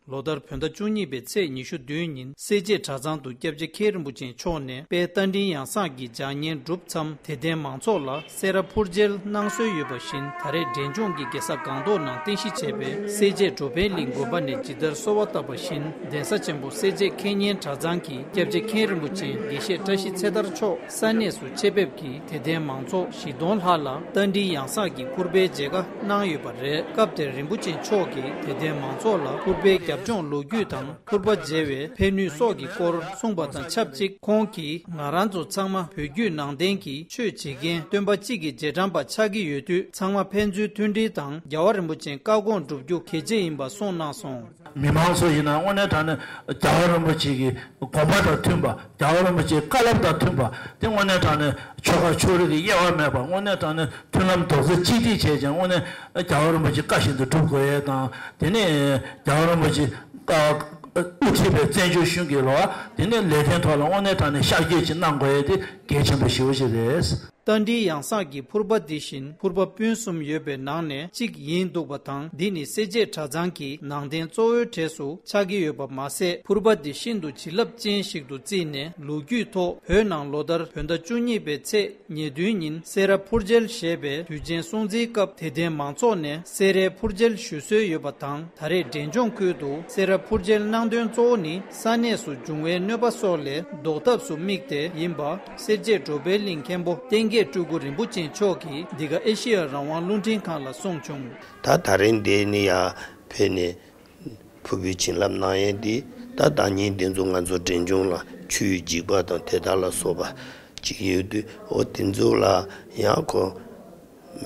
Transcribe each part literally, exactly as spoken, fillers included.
ལོ་ལྟར་བོད་ཟླ་བཅུ་གཉིས་པའི་ཚེས་ཉི་ཤུ་བདུན་ཉིན་སེར་བྱེས་གྲྭ་ཚང་དུ་སྐྱབས་རྗེ་མཁན་རིན་པོ་ཆེ་མཆོག་ནས་དཔལ་རྟ་མགྲིན་ཡང་གསང་གི་ལྗགས་བསྙེན་གྲུབ་མཚམས་དད་ལྡན་མང་ཚོགས་ལ་སེ་ར་ཕུར་མཇལ་གནང་སྲོལ་ཡོད་པ་བཞིན། ད་རེས་འབྲས་ལྗོངས་ཀྱི་རྒྱལ་ས་སྒང་ཏོག་ནང་རྟེན་གཞི་བྱས་པའི་སེར་བྱེས་འགྲོ་ཕན་གླིང་དགོན་པ་ནས་ཇི་ལྟར་གསོལ་བ་བཏབ་པ་བཞིན། གདན་ས་ཆེན་པོ་སེར་བྱེས་མཁན་སྙན་གྲྭ་ཚང་གི་སྐྱབས་རྗེ་མཁན་རིན་པོ་ཆེ་དགེ་བཤེས་བཀྲ་ཤིས་ཚེ་དར་མཆོག་ས་གནས་སུ་ཆེད་ཕེབས་ཀྱིས་དད་ལྡན་མང་ཚོགས་བཞི་སྟོང་ལྷག་ལ་རྟ་མགྲིན་ཡང་གསང་གི་ཕུར་པའི་མཇལ་ཁ་གནང་ཡོད་པ་རེད། སྐབས་དེར་རིན་པོ་ཆེ་མཆོག་གིས་དད་ལྡན་མང་ཚོགས་ལ་ཕུར་པའི་རྒྱབ་ལྗོངས་ལོ་རྒྱུས་དང་། ཕུར་པ་མཇལ་བའི་ཕན་ནུས་སོགས་ཀྱི་སྐོར་གསུངས་པ་དང་ཆབས་ཅིག། ཁོང་གིས་ང་རང་ཚོ་ཚང་མ་བོད་བརྒྱུད་ནང་བསྟན་གྱི་ཆོས་བྱེད་མཁན་སྟོན་པ་གཅིག་གི་རྗེས་འབྲང་པ་ཆགས་ཀྱི་ཡོད་དུས། ཚང་མ་ཕན་ཚུན་མཐུན་སྒྲིལ་དང་རྒྱལ་བ་རིན་པོ་ཆེའི་བཀའ་དགོངས་སྒྲུབ་རྒྱུ་གལ་ཆེ་ཡིན་པ་གསུངས་གནང་སོང་། མི་མང་ཚོ་ཡིན་ན་དངོས་གནས་དྲང་གནས་རྒྱལ་བ་རིན་པོ་ཆེ་གི་དགོངས་པ་དང་མཐུན་པ། རྒྱལ་བ་རིན་པོ་ཆེའི་བཀའ་སློབ་དང་མཐུན་པ། དེ་དངོས་གནས་དྲང་གནས་ཆོལ་ཁ་ཕྱོགས་རིས་ཀྱི་དབྱེ་བ་མེད་པ། དངོས་གནས་དྲང་གནས་མཐུན་ལམ་རྡོག་རྩ་གཅིག་སྒྲིལ་བྱས་ཀྱང་། དངོས་གནས་རྒྱལ་བ་རིན་པོ་ཆེའི་བཀའ་བཞིན་དུ་སྒྲུབ་དགོས་ཡས་དང་། དེ་ནས་རྒྱལ་བ་རིན་པོ་ཆེ་དབུ་ཁྲིད་པའི་བཙན་བྱོལ་གཞུང་གི་ལོ། དེ་ནས་ལས་དོན་ཐོག་ལ་དངོས་གནས་དྲང་གནས་ཤར་བསྐྱོད་ཅིག་གནང་དགོས་ཡས་དེ་གལ་ཆེན་པོ་ཞེ་པོ་ཅིག་རེད། རྟ་མགྲིན་ཡང་གསང་གི་ཕུར་པ་འདི་བཞིན་ཕུར་པ་སྤུན་གསུམ་ཡོད་པའི་ནང་ནས་གཅིག་ཡིན་འདུག་པ་དང་། འདི་ནི་སེར་བྱེས་གྲྭ་ཚང་གི་ནང་རྟེན་གཙོ་བོའི་གྲས་སུ་ཆགས་ཀྱི་ཡོད་པ་མ་ཟད། ཕུར་པ་འདི་ཤིན་ཏུ་བྱིན་རླབས་ཅན་ཞིག་ཏུ་བརྩིས་ནས། ལོ་རྒྱུས་ཐོག་བོད་ནང་ལོ་ལྟར་བོད་ཟླ་བཅུ་གཉིས་པའི་ཚེས་ཉེར་བདུན་ཉིན་སེ་ར་ཕུར་མཇལ་ཞེས་པའི་དུས་ཆེན་སྲུང་བརྩིའི་སྐབས་དད་ལྡན་མང་ཚོགས་ནས་སེ་རའི་ཕུར་མཇལ་ཞུ་སྲོལ་ཡོད་པ་དང་། ད་རེས་འབྲས་ལྗོངས་ཁུལ་དུ་སེ་ར་ཕུར་མཇལ་གནང་དོན་གཙོ་བོ་ནི་ས་གནས་སུ་འབྱུང་བའི་གནོད་པ་སོགས་ལས་ཟློག་ཐབས་སུ་དམིགས་ཏེ་ཡིན་པ། སེར་བྱེས་འགྲོ་ཕན་གླིང་མཁན་པོ་བསྟན་རྒྱས་སྤྲུལ་སྐུ་རིན་པོ་ཆེ་མཆོག་གིས་འདི་ག་ཨེ་ཤེ་ཡ་རང་དབང་རླུང་འཕྲིན་ཁང་ལ་གསུངས་བྱུང་། ད་ད་རིང་འདི་ནི་ཡར་ཕེབས་ནས་ཕུར་པའི་བྱིན་རླབས་གནང་ཡས་འདི། ད་ཟླ་ཉིན་འདི་ཚོ་ང་ཚོ་འབྲས་ལྗོངས་ལ་ཆུའི་འཇིགས་པ་དང་དེ་དག་ལ་སོགས་པ་ཅིག་ཡོད་དུས། འོ་དེ་ཚོ་ལ་ཡང་ཁོ།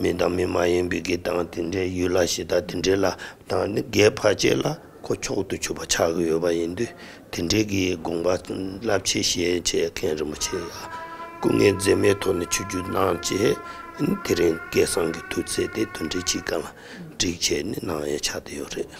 མི་དང་མི་མ་ཡིན་པའི་གི་དང་། དེ་འདྲའི་ཡུལ་ལྷ་གཞི་བདག་དེ་འདྲའི་ལ་དང་ནི་སྒེར་ཕལ་ཆེར་ལ་ཁོ་མཆོག་ཏུ་གྱུར་པ་ཆགས་ཀྱི་ཡོད་པ་ཡིན་དུས། དེ་འདྲའི་གི་དགོངས་པ་རླབས་ཆེ་བཞེས་བྱས། མཁན་རིན་པོ་ཆེ་ཡ་སྐུ་ངལ་འཛེམས་མེད་ཐོག་ནས་ཆིབས་བསྒྱུར་གནང་བྱས། དེ་རིང་སྐལ་བཟང་གི་དུས་ཚེས་དེ་དུས་འདྲི་གཅིག་སྒང་ལ་བསྒྲིགས་བྱས་ནས་གནང་ཡས་ཆགས་བསྡད་ཡོད་རེད།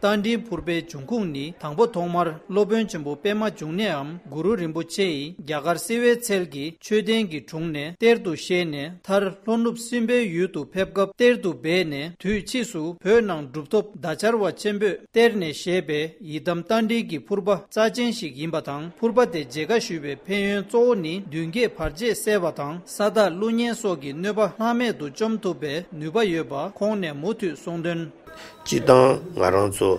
རྟ་མགྲིན་ཕུར་པའི་འབྱུང་ཁུངས་ནི། དང་པོ་ཐོག་མར་སློབ་དཔོན་ཆེན་པོ་པད་མ་འབྱུང་གནས་འམ་གུ་རུ་རིན་པོ་ཆེ་ཡིས་རྒྱ་གར་སིལ་བའི་ཚལ་གྱི་མཆོད་རྟེན་གྱི་དྲུང་ནས་གཏེར་དུ་བཞེས་ནས། མཐར་ལྷོ་ནུབ་སྲིན་པོའི་ཡུལ་དུ་ཕེབས་སྐབས་གཏེར་དུ་སྦས་ནས། དུས་ཕྱིས་སུ་བོད་ནང་གྲུབ་ཐོབ་བརྡ་སྦྱར་བ་ཆེན་པོས་གཏེར་ནས་བཞེས་པའི་ཡི་དམ་རྟ་མགྲིན་གྱི་ཕུར་པ་རྩ་ཆེན་ཞིག་ཡིན་པ་དང་། ཕུར་པ་དེ་མཇལ་ཁ་ཞུ་བའི་ཕན་ཡོན་གཙོ་བོ་ནི་མདུན་བསྐྱེད་བར་ཆད་སེལ་བ་དང་། ས་བདག་ཀླུ་གཉན་སོགས་ཀྱི་གནོད་པ་བླ་མེད་དུ་བཅོམ་ཐུབ་པའི་ནུས་པ་ཡོད་པ་ཁོང་ནས་མུ་མཐུད་གསུངས་དོན། སྤྱིར་བཏང་ང་རང་ཚོ་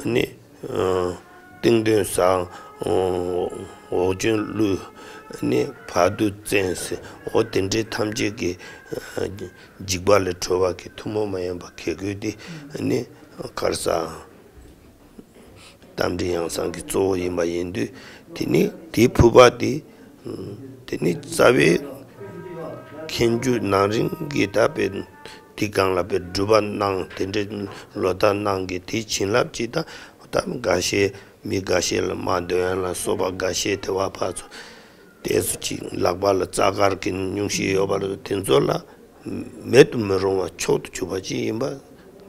ནི། ཨ། སྟེང་གདོན་བཟང་། འོག་གདོན་ཀླུ། ནི་བར་དུ་བཙན་ཟེར། འོ་དེ་འདྲའི་ཐམས་ཅད་ཀྱི། ཨ། འཇིགས་པ་ལས་གྲོལ་བ་གི་ཐུན་མོང་མ་ཡིན་པ་གེགས་ཁུལ་དེ་ནི་ག་རེ་ཟ། རྟ་མགྲིན་ཡང་གསང་གི་གཙོ་བོ་ཡིན་པ་ཡིན་དུས། དེ་ནི་དེའི་ཕུར་པ་དེ། དེ་ནི་རྩ་བའི་མཁན་བརྒྱུད་ནང་རིང་གི་ད་དཔེ་དེ་སྒང་ལ་དཔེ་སྒྲུབ་པ་གནང་། དེ་འདྲའི་ལོ་ལྟར་གནང་གི་དེའི་བྱིན་རླབས་ཀྱིས་ད་ད་འགའ་ཤས་མི་འགའ་ཤས་ལ་དམའ་འདོན་ལ་སོགས་པ་འགའ་ཤས་དེ་བ་ཕར་ཚུར་དེ་ཚོ་ཅིག་ལག་པ་ལ་རྩ་དཀར་གྱི་སྙུང་གཞི་ཡོད་པ་ལ་དེ་ཚོ་ལ། མེད་དུ་མི་རུང་བ་མཆོག་ཏུ་གྱུར་པ་ཅིག་ཡིན་པ།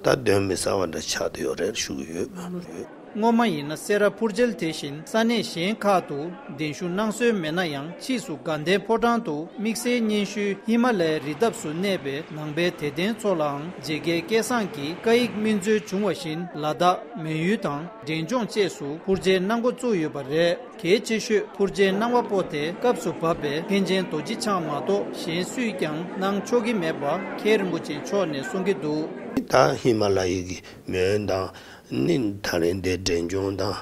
ད་གདོན་མི་ཟ་བ་འདྲ་ཆགས་བསྡད་ཡོད་རེད་ཞུ་གི་ཡོད། སྔོན་མ་ཡིན་ན་སེ་ར་ཕུར་མཇལ་དེ་བཞིན་ས་གནས་གཞན་ཁག་ཏུ་གདན་ཞུ་གནང་སྲོལ་མེད་ན་ཡང་། ཕྱིས་སུ་དགའ་ལྡན་ཕོ་བྲང་དུ་དམིགས་བསལ་སྙན་ཞུའི་ཧི་མ་ལ་ཡའི་རི་འདབས་སུ་གནས་པའི་ནང་པའི་དད་ལྡན་ཚོ་ལའང་མཇལ་ཁའི་སྐལ་བཟང་གི་བཀའ་ཡིག་སྨིན་སྩོལ་བྱུང་བ་བཞིན། ལ་དྭགས་མོན་ཡུལ་དང་འབྲས་ལྗོངས་བཅས་སུ་ཕུར་མཇལ་གནང་འགོ་བཙུགས་ཡོད་པ་རེད། གལ་ཆེ་ཤོས་ཕུར་མཇལ་གནང་བ་པོ་དེ་སྐབས་སུ་བབས་པའི་མཁན་ཆེན་རྡོ་རྗེ་འཆང་མ་གཏོགས་གཞན་སུས་ཀྱང་གནང་ཆོག་གི་མེད་པ་མཁན་རིན་པོ་ཆེ་མཆོག་ནས་གསུང་གི་འདུག། ད་ཧི་མ་ལ་ཡའི་གི་མོན་དང་ནི་ད་རེས་འདི་འབྲས་ལྗོངས་དང་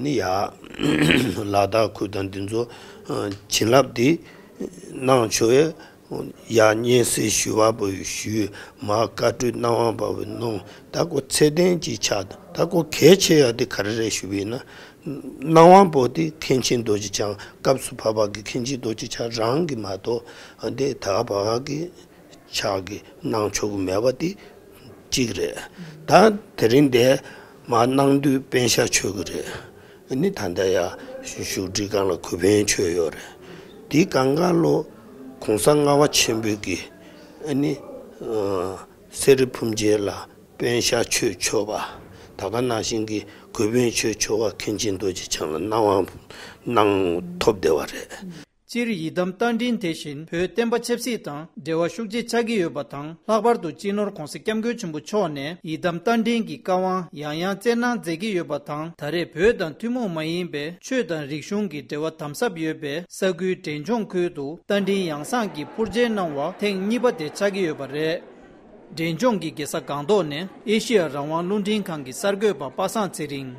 ནི་ཡ་ལ་དྭགས་ཁུལ་དང་འདི་ཚོ་བྱིན་རླབས་འདི་གནང་ཆོག་ཡ། ཡ་སྙན་སེང་ཞུ་བ་པོ་ཞུས། མར་བཀའ་གྲོས་གནང་བ་པོ་གནང་། ད་ཁོ་ཚད་ལྡན་ཅིག་ཆགས། ད་ཁོ་གལ་ཆེ་ཡ་དེ་ག་རེ་རེད་ཞུ་བ་ཡིན་ན། གནང་བ་པོ་དེ་མཁན་ཆེན་རྡོ་རྗེ་འཆང་། སྐབས་སུ་བབས་པ་གི་མཁན་ཆེན་རྡོ་རྗེ་འཆང་རང་གི་མ་གཏོགས། དེ་ད་བ་གི་ཕྱག་གི་གནང་ཆོག་གི་མེད་པ་དེ་གཅིག་རེད། ད་དེ་རིང་དེ་མར་གནང་དུས་པཎ་ཞྭ་མཆོད་གི་རེད། ཨ་ནི་ད་ལྟ་ཡ་བཞུགས་ཁྲི་སྒང་ལ་གུས་ཕན་མཆོད་ཡོད་རེད། དེའི་སྒང་ག་ལོ་གོང་ས་ལྔ་པ་ཆེན་པོའི་གི་ཨ་ནི་ཨ་སེ་ར་ཕུར་མཇལ་ལ་པཎ་ཞྭ་མཆོད་ཆོག་པ། ད་ག་ནང་བཞིན་གྱི་གུས་ཕན་མཆོད་ཆོག་པ་མཁན་ཆེན་རྡོ་རྗེ་འཆང་ལ་གནང་བ་གནང་ཐོབ་བསྡད་པ་རེད། སྤྱིར་ཡི་དམ་རྟ་མགྲིན་དེ་བཞིན་བོད་བསྟན་པ་ཆབ་སྲིད་དང་འབྲེལ་བ་ཤུགས་ཆེ་ཆགས་ཀྱི་ཡོད་པ་དང་། ལྷག་པར་དུ་སྤྱི་ནོར་༧གོང་ས་༧སྐྱབས་མགོན་ཆེན་པོ་མཆོག་ནས་ཡི་དམ་རྟ་མགྲིན་གྱི་བཀའ་དབང་ཡང་ཡང་བསྩལ་གནང་མཛད་ཀྱི་ཡོད་པ་དང་། ད་རེས་བོད་དང་ཐུན་མོང་མ་ཡིན་པའི་ཆོས་དང་རིག་གཞུང་གི་འབྲེལ་བ་དམ་ཟབ་ཡོད་པའི་ས་ཁུལ་འབྲས་ལྗོངས་ཁུལ་དུ་རྟ་མགྲིན་ཡང་གསང་གི་སྤུར་མཇལ་གནང་བ་ཐེངས་གཉིས་པ་དེ་ཆགས་ཀྱི་ཡོད་པ་རེད། འབྲས་ལྗོངས་ཀྱི་རྒྱལ་ས་སྒང་ཏོག་ནས་ཨེ་ཤི་ཡ་རང་དབང་རླུང་འཕྲིན་ཁང་གི་གསར་འགོད་པ་པ་སངས་ཚེ་རིང་།